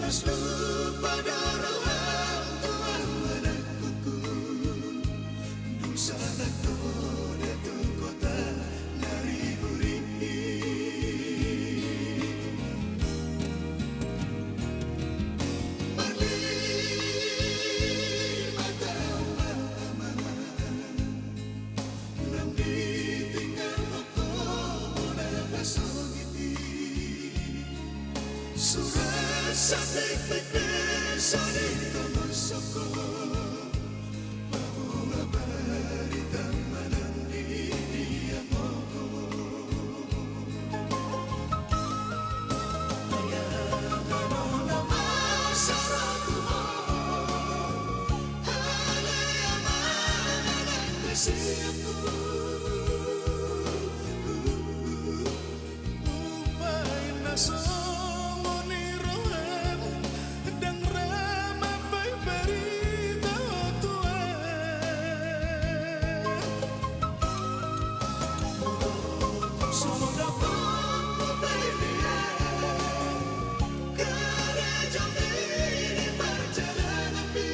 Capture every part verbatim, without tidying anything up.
Lupa do roham tu amanahonku, dung sahat ho da tu kota na riguri. Marlima taon ma amang, naung ditinggalhon ho muna pasogit i. Surat sapeak pe so ditomos ho, paboa barita manang di dia ho. Ai amang, na masa ro tu ho, ale amang, na nang hasianku. Umbahen na songon i roham, ndang ra mambahen barita ho tu ahu. Songon na pangku pe dia, karejom i di parjalananmi.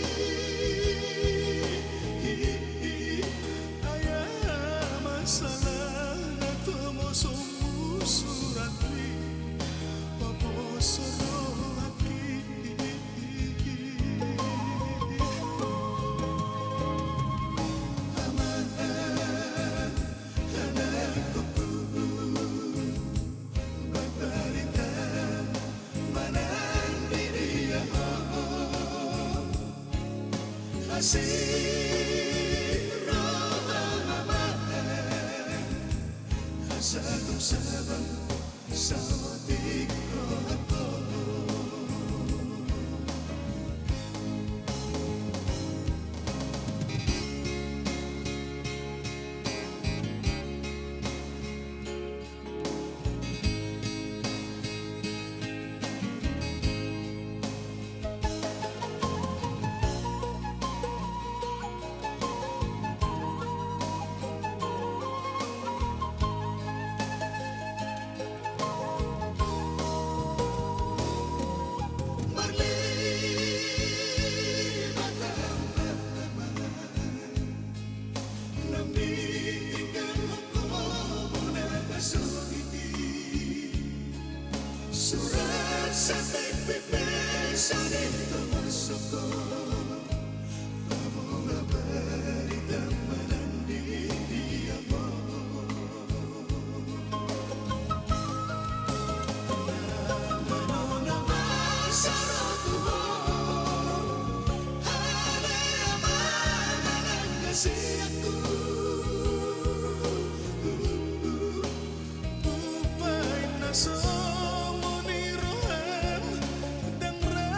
Ai amang, sala na tomosonmu surat i, paboa so rohangki. Amang, anakku, bahen barita manang di dia ho. Asi roham amang, asa tung sabam saotik rohangku. Marlima taon ma amang, naung ditinggalhon ho muna pasogit i. Surat sapeak pe so ditomos ho, paboa barita manang di dia ho. Ai amang, na masa ro tu ho, ale amang, na nang hasianku. Umbahen na songon i roham, ndang ra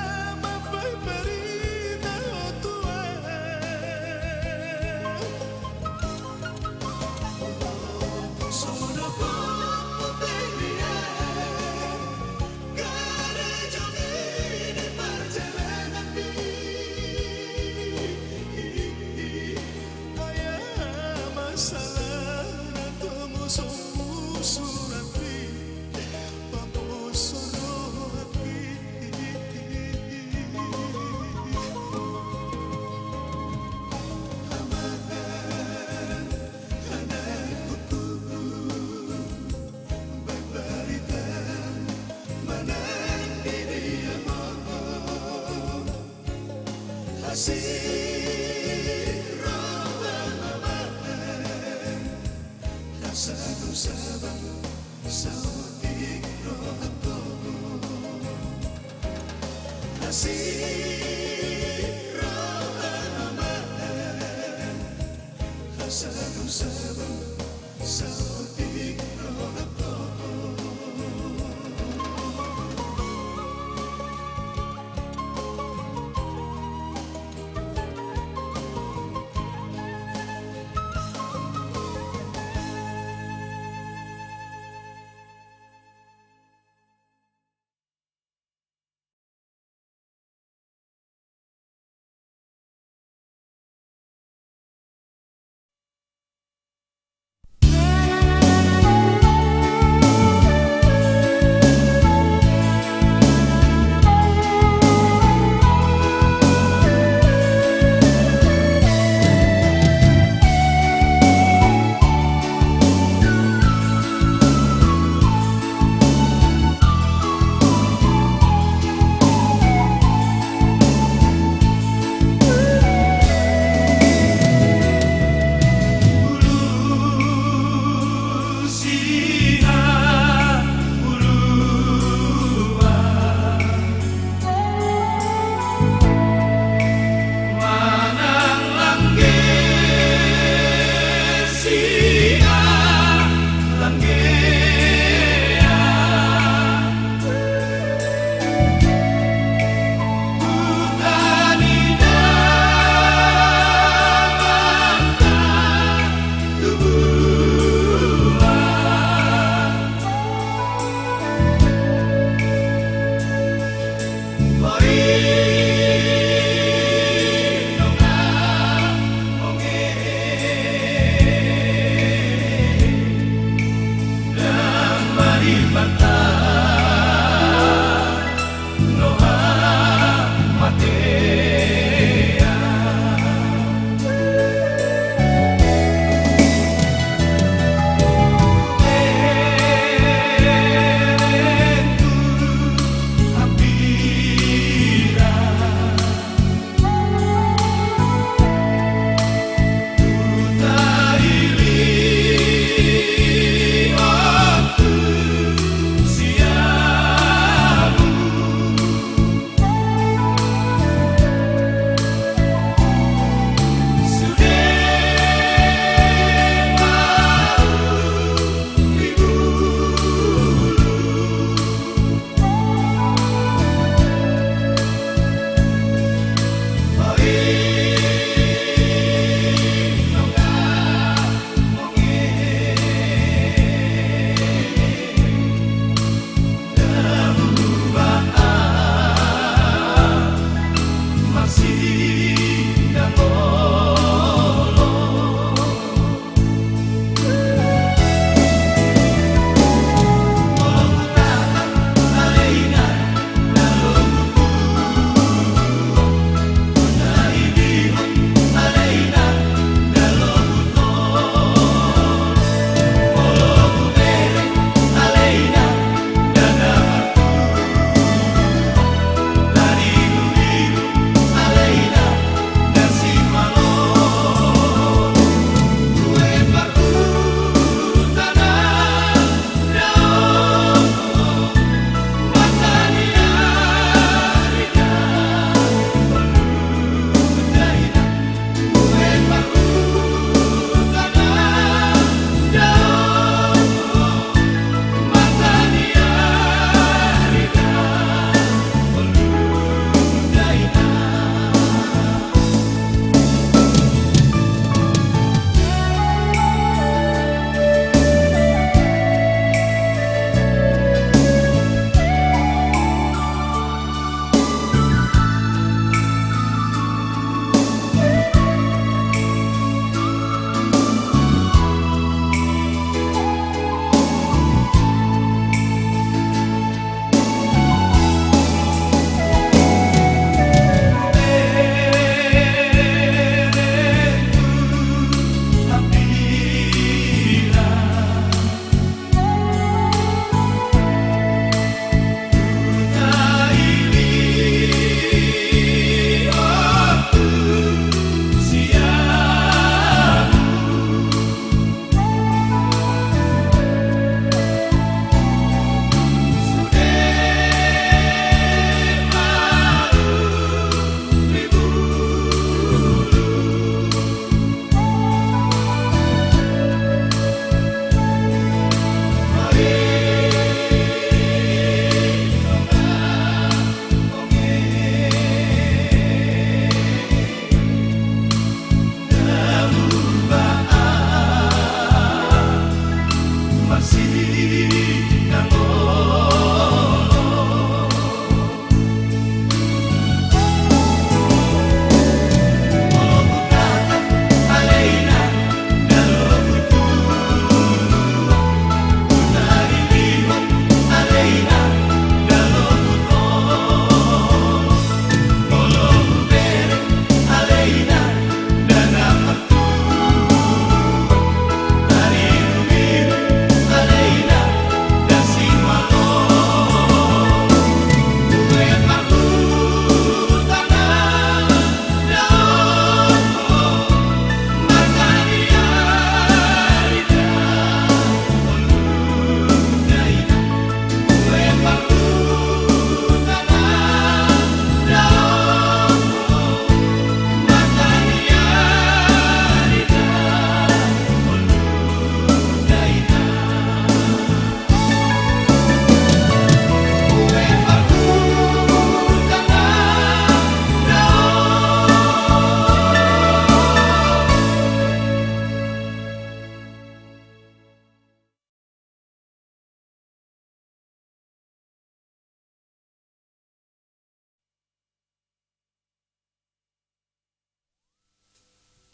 mambahen barita ho tu ahu. Songon na pangku pe dia, karejom i di parjalananmi. Ai amang, sala na tomosonmu surat i, paboa so rohangki. Amang, anakku, bahen barita manang di dia ho. Asi roham amang, asa tung sabam saotik rohangku. Asi roham amang, asa tung sabam saotik rohangku.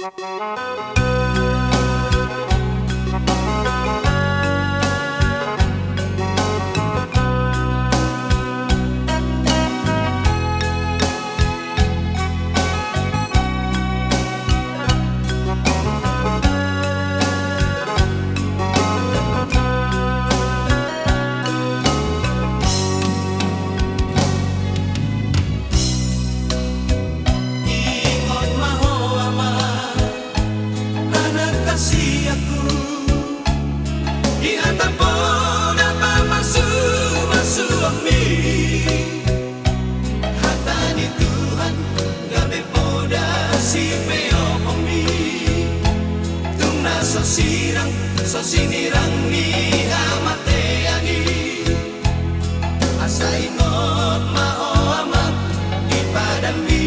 Ingot ma ho amang, anak hasianku, di hata poda pamasumasuonmi. Hata ni Tuhan gabe poda sipeoponmi. Tung na so sirang, so sinirang ni hamatean i. Asa ingot ma ho amang di padanmi.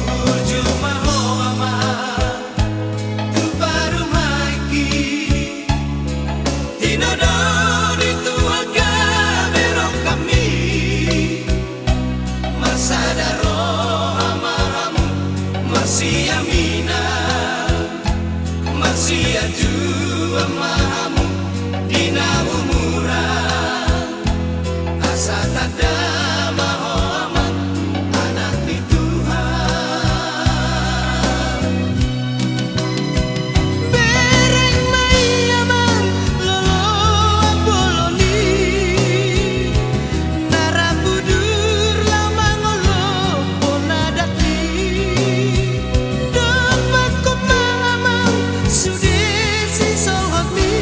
Burju ma ho amang tu parumaenki. Tinodo ni Tuhan gabe rongkapmi. Marsada roha ma hamu, marsiaminan, marsiajuan ma hamu di na umur an. Asa tanda ma ho amang, anak ni Tuhan. Bereng ma i amang, loloan bolon i, na rap udur laho mangolophon adat i. Dompakkon ma amang sude sisolhotmi,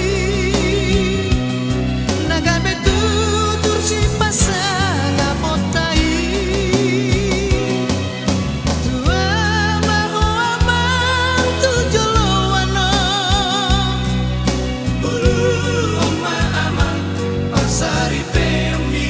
na gabe tutur sipasangaponta i. Tua ma ho amang tu joloan on. Uluhon ma amang pasaripeonmi.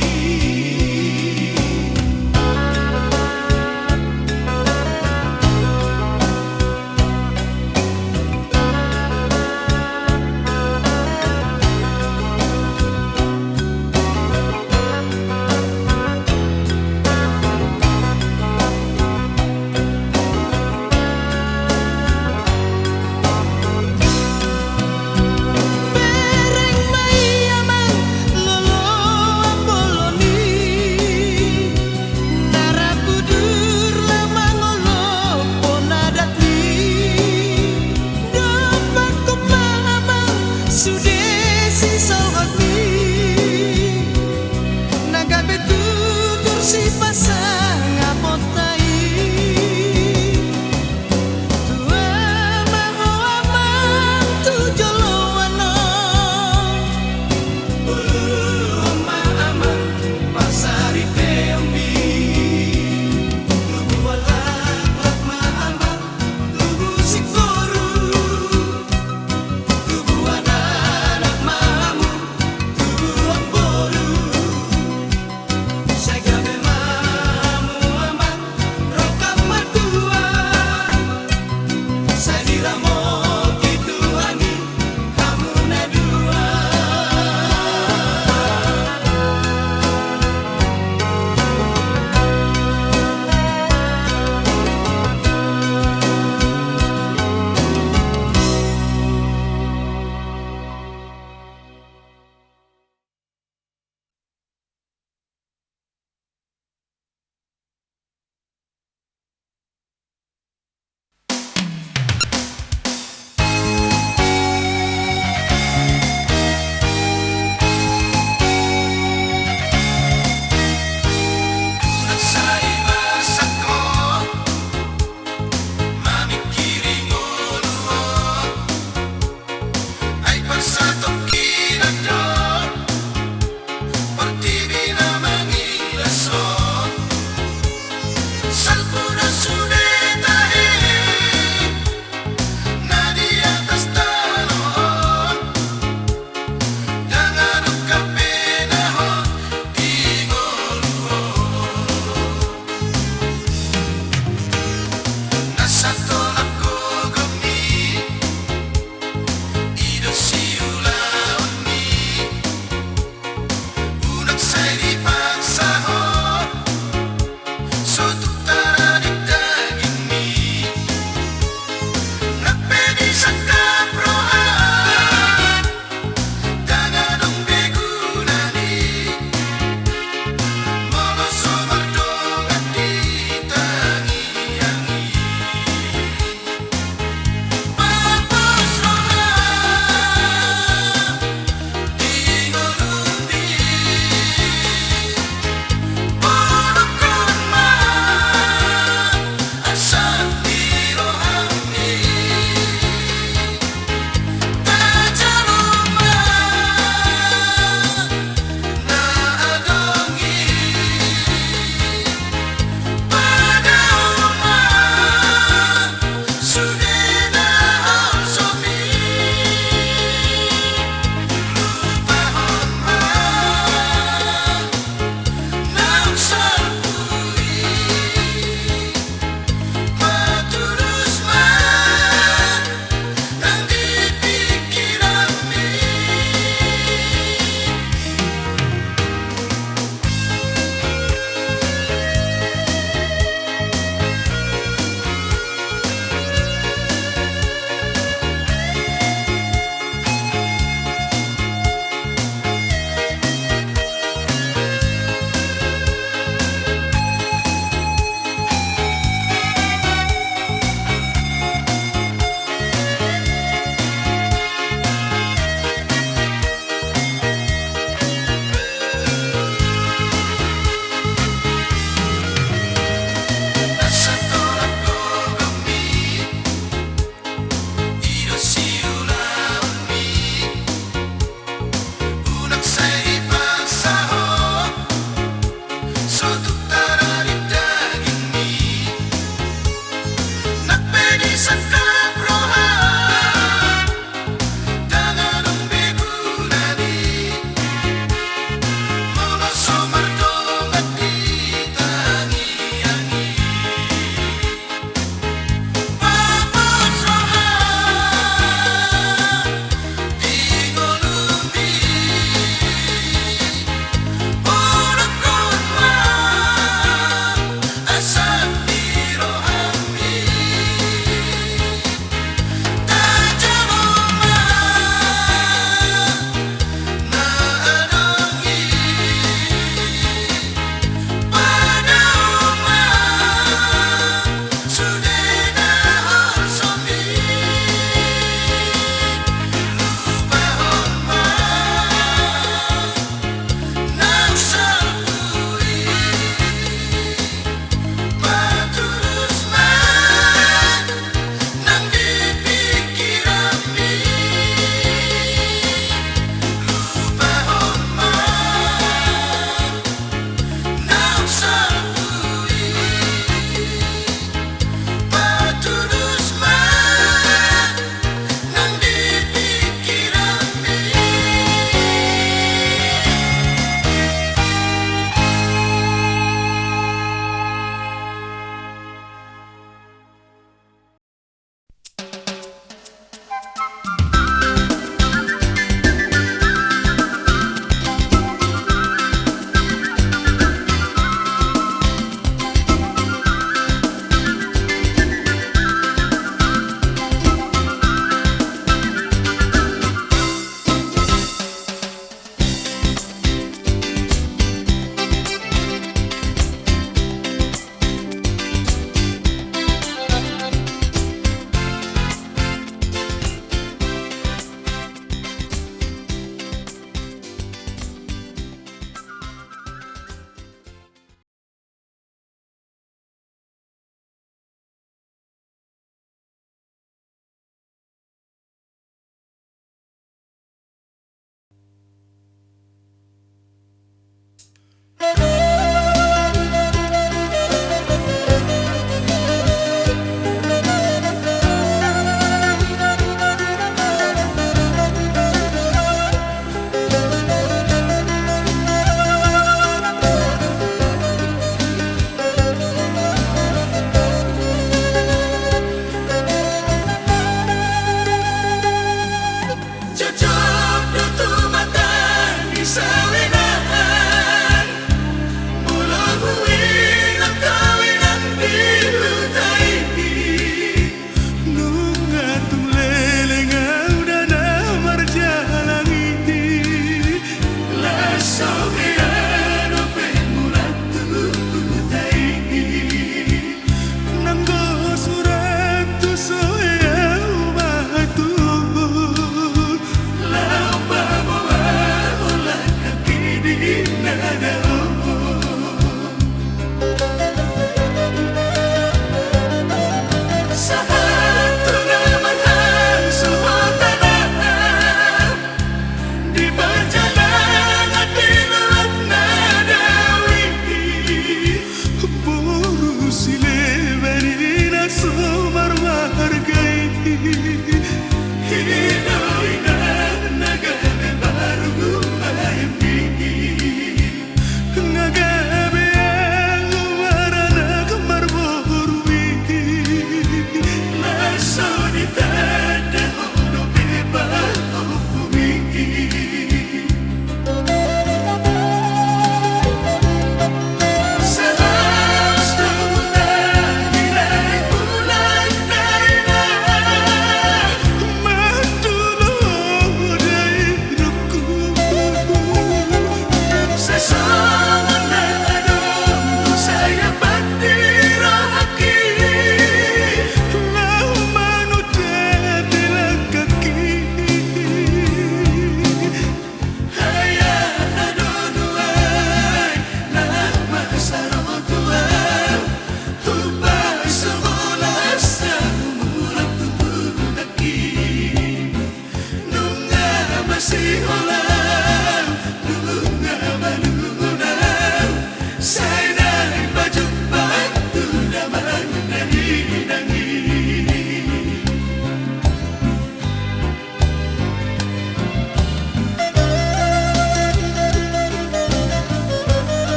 Bereng ma i amang, loloan bolon i, na rap udur laho mangolophon adat i. Dompakkon ma amang sude sisolhotmi, na gabe tutur sipasangaponta i. Tua ma ho amang tu joloan on. Uluhon ma amang pasaripeonmi. Tubuan laklak ma amang, tubu singkoru. Tubuan anak ma hamu, tubu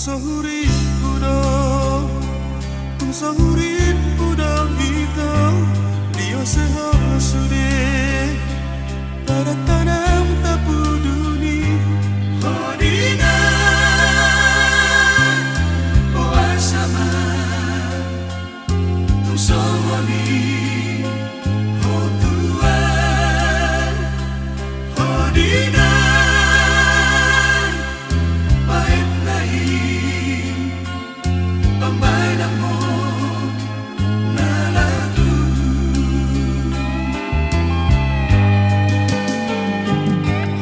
Sahurippu do, sahurippu do ito, diosehon sude, pada tanam tapuduni. Ho dinan, boasa ma tung songon i, ho tuan, ho dinan, bahen na i pambahenanmu na lagu.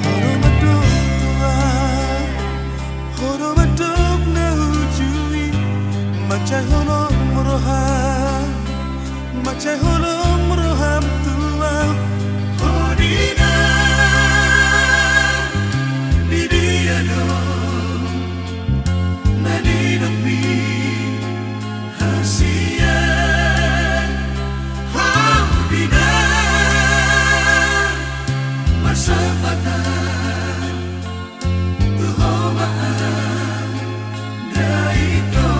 Ho do mandok tuan, ho do mandok na uju i, mansai holom roham, mansai holom roham tuan. Ho dinan, di dia do na nidokmi hasian? Ho dinan, marsampatan tu ho ma, angka ito.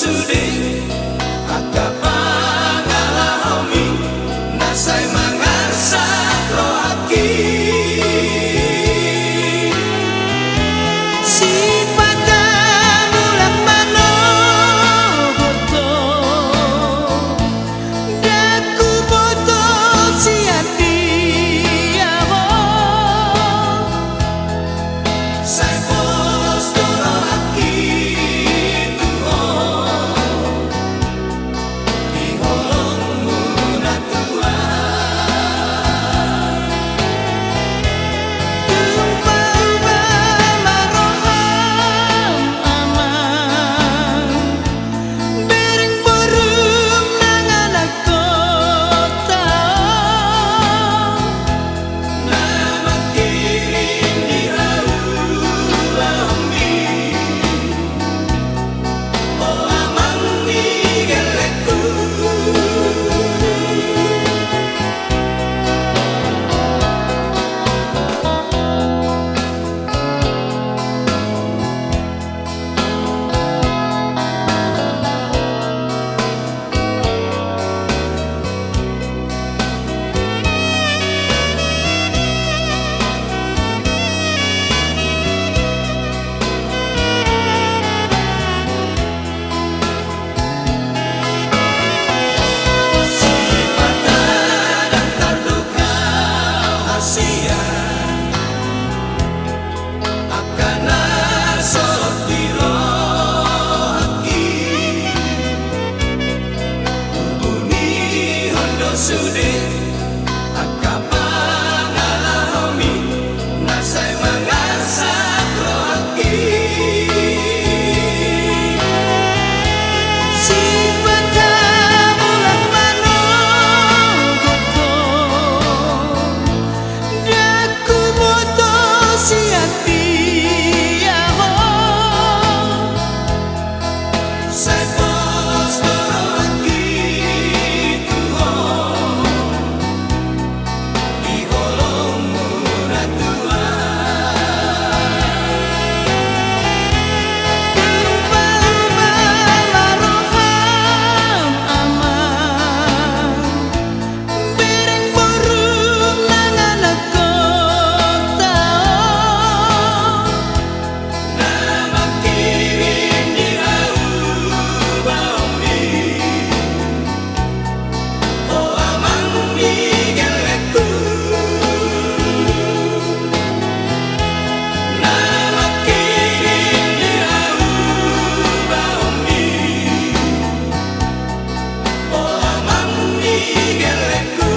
sude angka pangalahomi na sai mangarsak rohangki. Sipata mulak manogot ho, ndang huboto sian dia ho. Sai pos do rohangki tu ho, di holongmu na tua. Tung pauba ma roham amang, bereng borum na ngalangkota. Na mangkirim di hau ulaonmi, o amang ni gellengku. Sipata ndang tardokha hasian angka na solot di rohangki. Hubungihon do sude angka pangalahomi na sai mangarsak rohangki. Sipata mulak manogot ho, ndang huboto sian dia ho. Sai pos do rohangki tu ho, di holongmu na tua. Tung pauba ma roham amang, bereng borum na ngalangkota. Na mangkirim di hau ulaonmi, o amang ni gellengku. Na mangkirim di hau ulaonmi, o amang ni gellengku.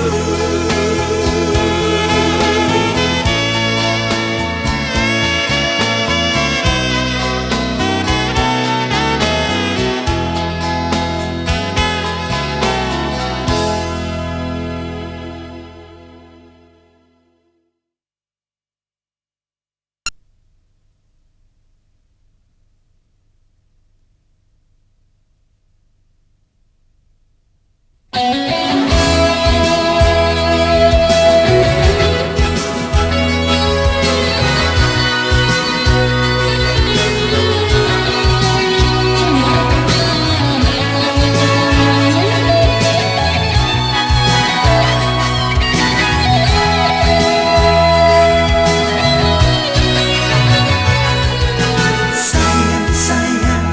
Sayang, sayang,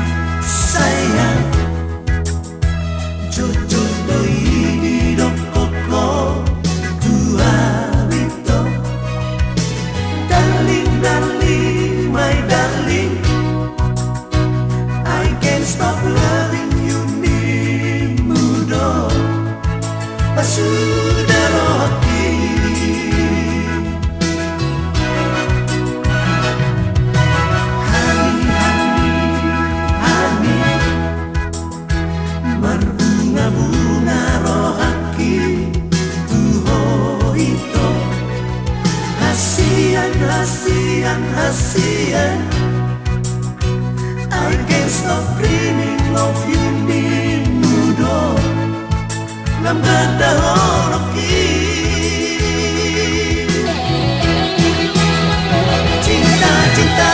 sayang. Jujur do i didokkon ho tu au, ito. Darling, darling, my darling, I can't stop loving you, ninmu do pasuda rohangki. Honey, honey, honey, marbunga-bunga rohangki tu ho, ito. Hasian, hasian, hasian, I can't stop dreaming of you, ninmu do lam mandaholongki. Cinta, cinta,